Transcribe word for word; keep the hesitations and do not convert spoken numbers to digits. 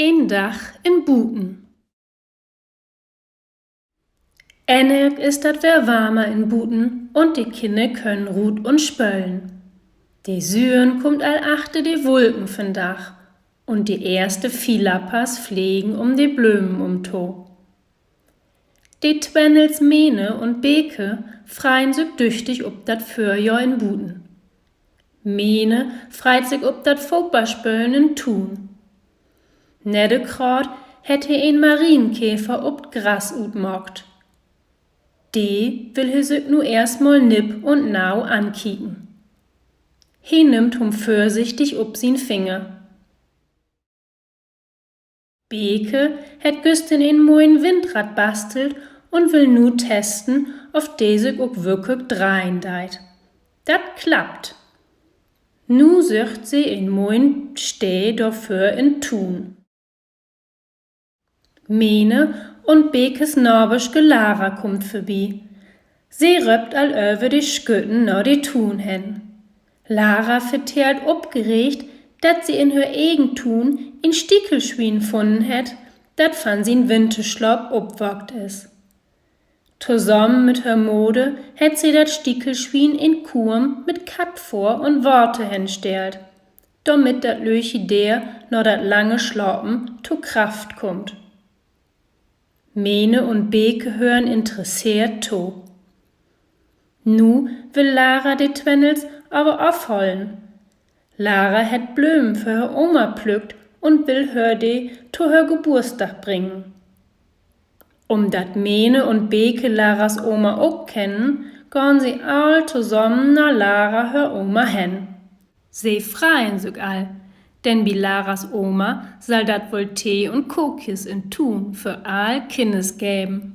Een Dag in Buten. Ennelk is dat weer warmer in Buten un de Kinner könen rut un spölen. De Sünn kummt al achter de Wulken vandag un de eerste Fielappers flegen um de Blömen um to. De Twennels Mene un Beke freien sük düchtig op dat Vörjohr in Buten. Mene freit sik op dat Footballspölen in Tuun. Neddergraad hett he en Marienkäfer op 't Gras utmaakt. De will he sük nu eerstmal nipp un nau ankieken. He nimmt hum vörsichtig op sien Finger. Beke hett güstern en moien Windrad bastelt un will nu testen, of de sük ok würkelk dreihen deit. Dat klappt. Nu söcht se en moien Stee dorför in Tuun. Mene un Bekes Naberske Lara kummt vörbi. Se röppt al över de Schütten na de Tuun hen. Lara vertellt opgeregt, dat se in hör egen Tuun en Stiekelswien funnen hett, dat van sien Winterslaap opwaakt is. Tosamen mit hör Moder hett se dat Stiekelswien en Kuurm mit Kattfoor un Water henstellt, dormit dat lüttje Deer na dat lange Slapen to Kraft kummt. Mene un Beke hören interesseert to. Nu will Lara de Twennels aver afhollen. Lara hett Blömen för hör Oma plückt un will hör de to hör Gebuurtsdag bringen. Umdat Mene un Beke Laras Oma ok kennen, gahn se all tosamen na Lara hör Oma hen. Se freien sük al, denn bi Laras Oma sall dat woll Tee un Kookjes in Tuun för all Kinners geven.